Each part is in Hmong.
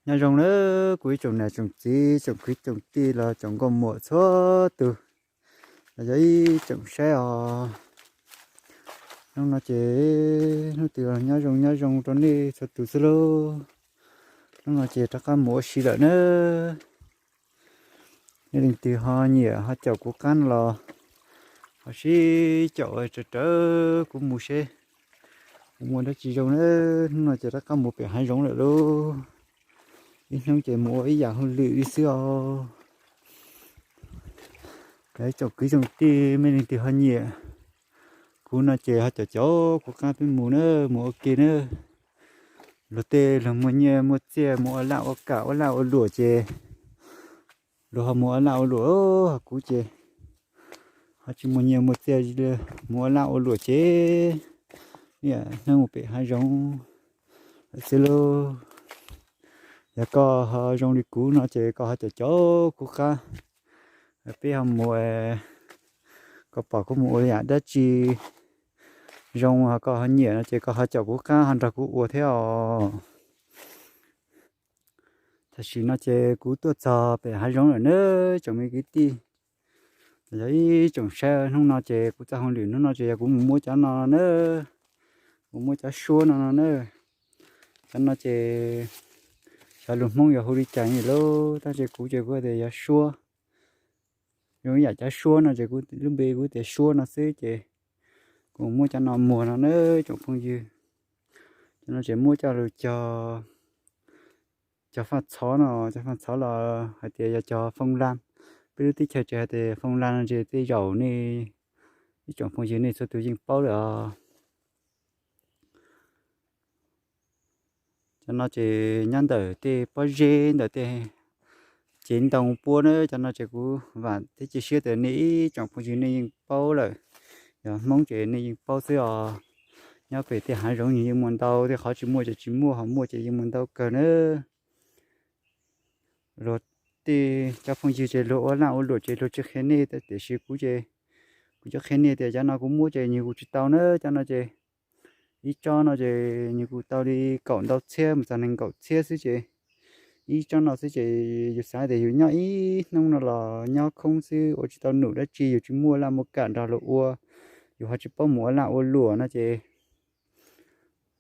Nyob zoo na, kuv ib tsoom niam tsoom txiv, tsoom kwv tsoom tij los tsoom nkauj muam txhua tus, los yog ib tsoom saib os. Hnub no ces hnub twg los nyob zoo nyob zoo rau nej txhua tus xwb lauj. Hnub no ces rov qab mus ua si lawm na. Nej leej twg ho nyiam ho caum kuv qab no los ho sib caum rawv rawv kuv mus seb kuv muaj dab tsi zoo na. Hnub no ces rov qab mus pem hav zoov lawm lauj. Ib hnub ces mus ua ib yam hauj lwm li xwb os. Ib tsoom kwv tsoom tij, nej leej twg ho nyiam kuv no ces ho caum caum kuv qab peb mus na, mus ua ke na. Luag tej luag muaj nyiaj muaj txiaj mus ua laj ua kam ua laj ua luam ces luag ho mus ua laj ua luam, ho kuv ces ho tsis muaj nyiaj muaj txiaj mus ua laj ua luam ces niaj hnub mus pem hav zoov lawm xwb lauj. Yog koj ho zoo li kuv no ces koj ho caum caum kuv qab, peb ho mus, koj pom kuv mus ua yam dab tsi zoo ho koj ho nyiam no ces koj ho caum kuv qab ho nrog kuv ua thiab os. Tam sim no ces kuv tuaj txog pem hav zoov lawm na, tsoom me kwv tij, los yog ib tsoom saib. Hnub no ces kuv txoj hauj lwm hnub no ces yog kuv mus muab cov no na, mus muab cov suab no no na. Cov no ces xyov lus Hmoob yog hu li cas li lauj, tab sis kuv ces kuv tias yog suab. Zoo ib yam cov suab no ces kuv lub npe kuv tias suab no xwb ces kuv muab cov no muag no na tsoom phooj ywg. Cov no ces muab coj lug cog, cog faj txhov no, cog faj txhov los hais tias yog cog foo la. Peb lub teb chaws ces hais tias foo la no ces tej zaum nej ib tsoom phooj ywg nej txhua tus yeej paub lawm os. Cov no ces nyob ntawm tej pob zeb ntawm tej cev ntoo puab na. Cov no ces kuv vam thiab cia siab tias nej ib tsoom phooj ywg nej yeej paub lawm. Yog Hmoob ces nej yeej paub xwb os. Nyob pem tej hav zoov yeej muaj ntau, tej qhov tsis muaj ces tsis muaj, ho muaj ces yeej muaj ntau kawg na. Luag tej cov phooj ywg ces luag ua laj ua luam ces luag tsis qhia nej, tiam sis kuv ces kuv cov qhia nej tias cov no kuv muab ces nyias kuv tsis tau na. Cov no ces ib tsob no ces nyias kuv tau li kaum ntau txhiab mus txog nees nkaum txhiab xwb ces ib tsob no xwb ces yus xav tias yus nyob ib hnub no los nyob khoob xwb ua tsis tau num dab tsi, yus tsis muaj laj muaj kam nrog luag ua, yus ho tsis paub mus ua laj ua luam no ces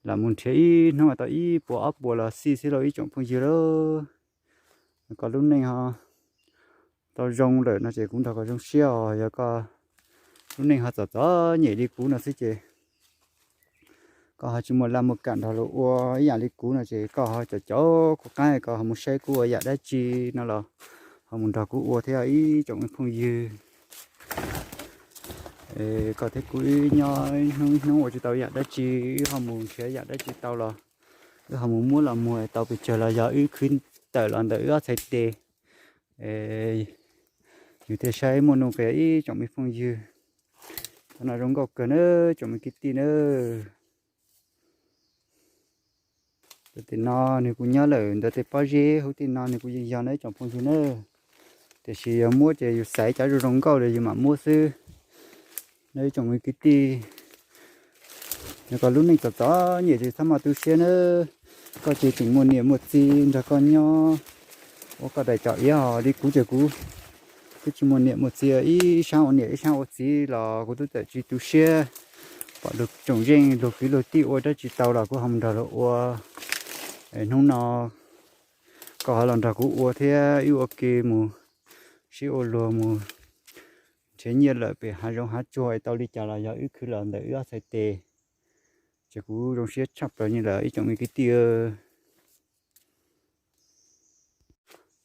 lam mus nrhiav ib hnub tau ib puas ob puas los xij xwb lauj ib tsoom phooj ywg lauj. Koj lub neej ho tau zoo lawm no ces kuv nrog koj zoo siab os. Yog koj lub neej ho txom txom nyem li kuv no xwb ces koj ho tsis muaj laj muaj kam nrog luag ua ib yam li kuv no ces koj ho caum caum kuv qab, koj ho mus saib kuv ua yam dab tsi no los ho mus nrog kuv ua thiab ib tsoom me phooj ywg. Koj thiab kuv wb nyob ib hnub ib hnub ua tsis tau yam dab tsi, wb ho mus nrhiav yam dab tsi tau los wb ho mus muab los muag tau pes tsawg los yog wb khwv tawm los ntawm wb ob txhais tes, yus thiaj saib muaj nuj nqis ib tsoom me phooj ywg. Cov no zoo nkauj kawg na tsoom me kwv tij na. Ntawm tej no nws kuj nyob lawm, ntawm tej pob zeb hauv tej no nws kuj yeej yog na ib tsoom phooj ywg na. Tiam sis yog muab ces yus xaiv cov zoo zoo nkauj li yus mam muab xwb. Na ib tsoom me kwv tij, yog koj lub neej txom txom nyem ces txhob maj tu siab nawb. Koj ces tseem muaj niam muaj txiv nrog koj nyob ua koj daim cov iav os. Li kuv ces kuv twb tsis muaj niam muaj txiv, ib sab ua niam ib sab ua txiv los kuv twb txawm tsis tu siab. Pom luag tsoom zeej luag kwv luag tij ua dab tsi tau los kuv ho mus nrog luag ua. Hnub no koj ho los nrog kuv ua thiab wb ua ke mus sib ua luag mus nrhiav nyiaj lawm pem hav zoov hav tsuag es tau li cas los yog wb khwv los ntawm wb ob txhais tes. Ces kuv zoo siab tshaj plaws li lawm ib tsoom me kwv tij.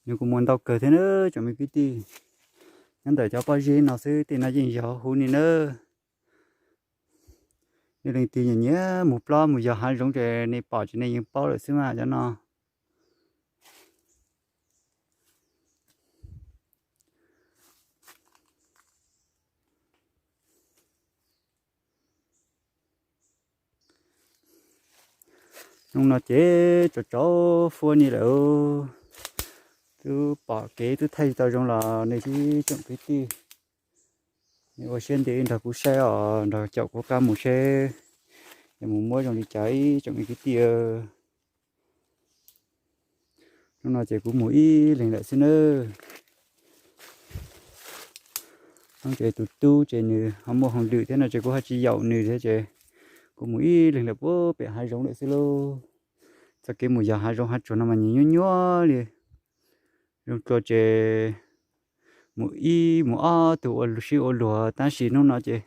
Nws kuj muaj ntau kawg thiab na tsoom me kwv tij. Nyob ntawm cov pob zeb no xwb, tej no yeej yog huv ni na. Nej leej twg nyiam nyiam mus plob mus yos hav zoov ces nej pom ces nej yeej paub lawm xwb mas cov no. Hnub no ces tsaus tsaus fuab ni lawm. Twb pom kev twb thaij tsis tau zoo los nej ib tsoom kwv tij, nej ua siab ntev nrog kuv saib os, nrog caum kuv qab mus seb yuav mus muab zoo li cas ib tsoom me kwv tij. Hnub no ces kuv mus ib leeg lawm xwb nawb. Hnub ces tus tub ces nws ho muaj hauj lwm thiab no ces kuv ho tsis yaum nws thiab ces kuv mus ib leeg lawm puag pem hav zoov lawm xwb lauj. Txoj kev mus yos hav zoov hav tsuag no mas nyias nyuaj nyuaj li. Zoo dua ces mus ib mus ob tug ua sib ua luag, tab sis hnub no ces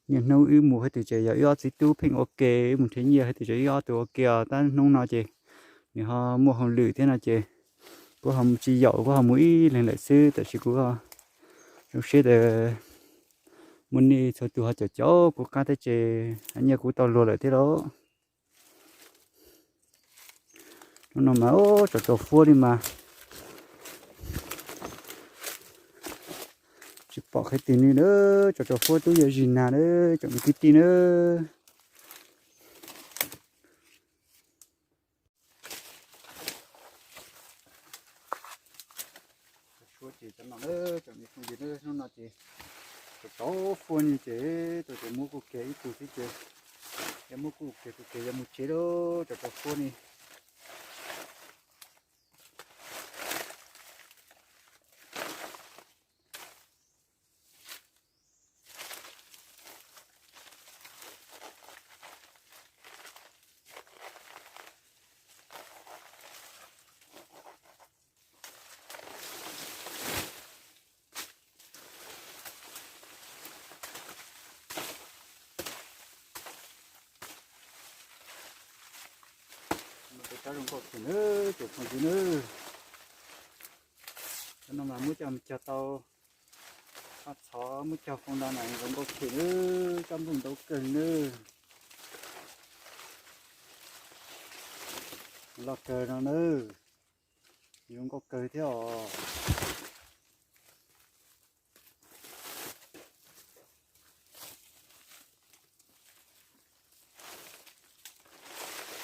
niaj hnub wb mus hais tias ces yog wb ob txiv tub pheej ua ke, wb mus nrhiav nyiaj hais tias ces wb ob tug ua ke os, tab hnub no ces nws ho muaj hauj lwm thiab no ces kuv ho tsis yaum, kuv ho mus ib leeg lawm xwb. Tab sis kuv zoo siab tias muaj nej txhua tus ho caum caum kuv qab thiab ces nyiaj kuv tau luag lawm thiab lauj. Hnub no mas tso tsau fuab li mas tsis pom qhov twg li na, tso tsau fuab twb yuav zis nag na, tsoom me kwv tij na. Suab ces cov no na, tsoom me phooj ywg na, hnub no ces tso tsau fuab ni ces tau ces muab kuj kiag ib tug xwb ces, yog muab kuj kiag kuj kiag yuav mus tsev lauj, tso tsau fuab ni. Mus ua tsob zoo nkauj kawg nawb tsoom phooj ywg nawb. Cov no mas muab coj mus cog tau qhov txhov, muab cog foo ntau na zoo nkauj kawg nawb, tsob nplooj ntau kawg nawb. Loj kawg no nawb, zoo nkauj kawg thiab os.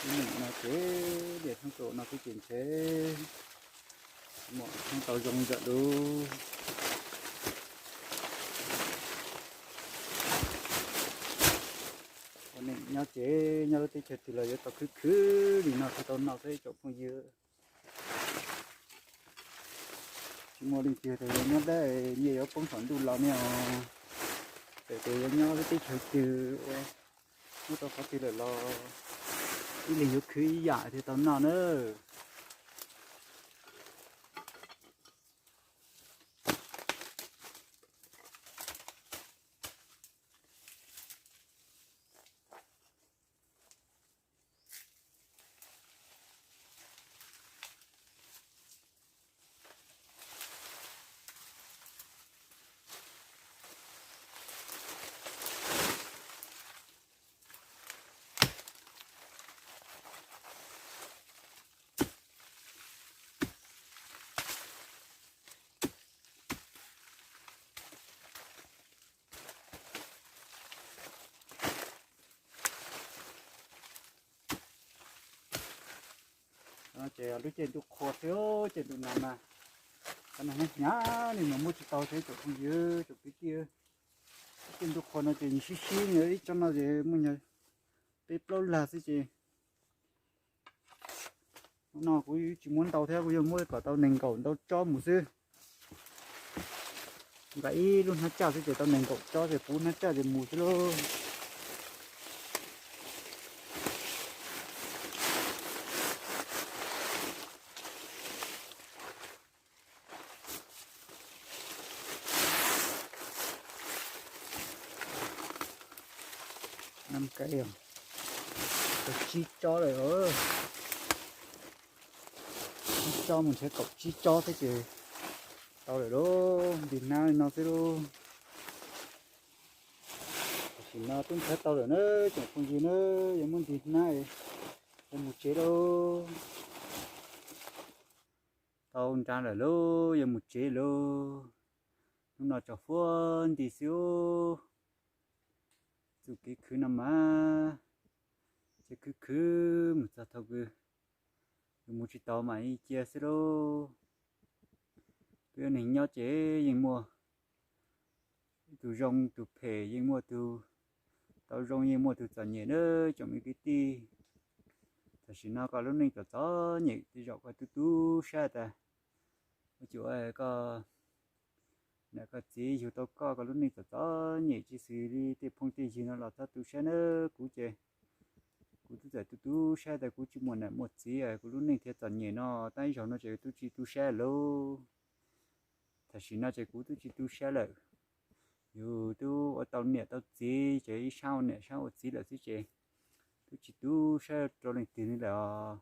Ib nim no ces liam thoob kaum no xwb ces ntshe muaj thoob tau zoo zam lub. Ua neej nyob ces nyob lub teb chaws twg los yuav tau khwv khwv li no thiaj tau noj xwb tsoom phooj ywg. Tsis muaj leej twg tias yuav nyob deb nyiaj yuav poob saum ntuj los ne os. Txawm tias yuav nyob lub teb chaws twg ua, nyob rau qhov twg lawm los ib leeg yuav khwv ib yam thiaj tau noj nawb. Ces lub caij ntuj qhua xwb, caij ntuj nag mas, qhov no hnyav hnyav li mas muab tsis tau thiab tsoom phooj ywg tsoom kwv tij. Lub caij ntuj qhua no ces nws sib sib, ib tsob no ces muaj nyuag peb plaub lag xwb ces no kuv tsis muab ntau thiab, kuv yuav muab kom tau nees nkaum ntau tsob mus xwb. Nqa ib lub hnab tsaj xwb ces tau nees nkaum tsob ces puv hnab tsaj ces mus xwb lauj. Năm cây, kaum tsib tsob lawm. Ib tsob mus nrhiav kaum tsib tsob thiab ces tau lawm lauj, nti hnab li no xwb lauj. Tam sim no twb nrhiav tau lawm na, tsoom phooj ywg na, yuav muab nti hnab, yuav mus tsev lauj. Tau nra lawm lauj, yuav mus tsev lauj. Hnub no tso fuab nti xwb. Txuj kev khwv no mas ces khwv khwv mus txog thaum kws yus mus tsis tau mas cia xwb lauj. Peb ua neeg nyob ces yeej muaj tus zoo tus phem, yeej muaj tus tau zoo, yeej muaj tus txom nyem na tsoom me kwv tij. Tam sim no koj lub neej txom txom nyem, tej zaum koj tu tu siab tas, ua cas koj niam koj txiv yug tau koj, koj lub neej txom txom nyem tsis xws li tej phooj tej ywg no los txhob tu siab nawb. Kuv ces kuv twb txawm tu tu siab tas kuv tsis muaj niam muaj txiv, kuv lub neej thiaj txom nyem no. Tab ib zaug no ces twb tsis tu siab lauj. Tam sim no ces kuv twb tsis tu siab lawm. Yus twb ua tau niam tau txiv ces ib sab ua niam sab ua txiv lawm xwb ces twb tsis tu siab rau leej twg li lawm os.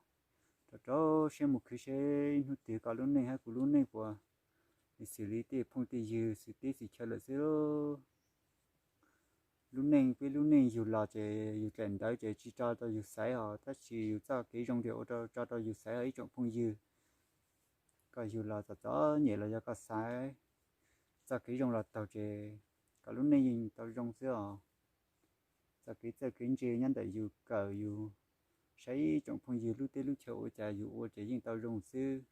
Rau rau siab mus khwv seb hnub twg koj lub neej thiab kuv lub neej puas xws li tej phooj tej ywg xws teb xws chaw lawm xwb lauj. Lub neej, peb lub neej yug los ces yus dlaim ntawv ces tsis tso rau yus xaiv os, tab sis yus txoj kev zoo ces ua rau tso rau yus xaiv os ib tsoom phooj ywg. Koj yug los txom txom nyem los yog koj xaiv txoj kev zoo los taug ces koj lub neej yeej tau zoo xwb os. Txoj kev txawj kev ntse nyob ntawm yus kawm yus saib ib tsoom phooj ywg lub teb lub chaw ua cas yus ua ces yeej tau zoo xwb.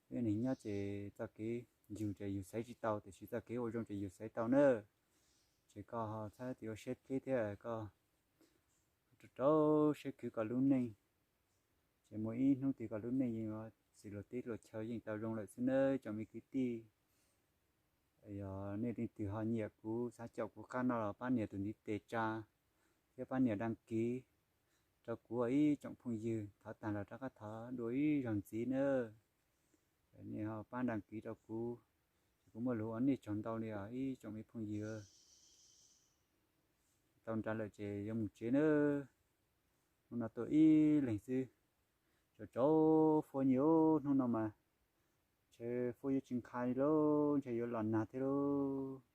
Peb neeg nyob ces txoj kev yug ces yus xaiv tsis tau, tiam sis txoj kev ua zoo ces yus xaiv tau na. Ces koj txhob txwm ua siab deb thiab koj rau rau siab khwv koj lub neej. Ces muaj ib hnub twg koj lub neej yeej xws luag teb luag chaw yeej tau zoo lawm xwb nawb tsoom me kwv tij. Yog nej leej twg ho nyiam kuv, xav caum kuv qab no los pab nias tus ntiv tes tsa thiab pab nias đăng ký rau kuv ib tsoom phooj ywg. Thov tag los rov qab thov dua ib zaug ntxiv nawb. Nej ho pab đăng ký rau kuv, ces kuv muaj lus ua nej tsaug ntau li os ib tsoom me phooj ywg. Tau nra lawm ces yuav mus tsev nawb. Hnub no tuaj ib leeg xwb. Tsaus tsaus fuab nyiab hnub no mas, ntshe fuab yuav tsis nqha li lauj, ntshe yuav los nag thiab lauj.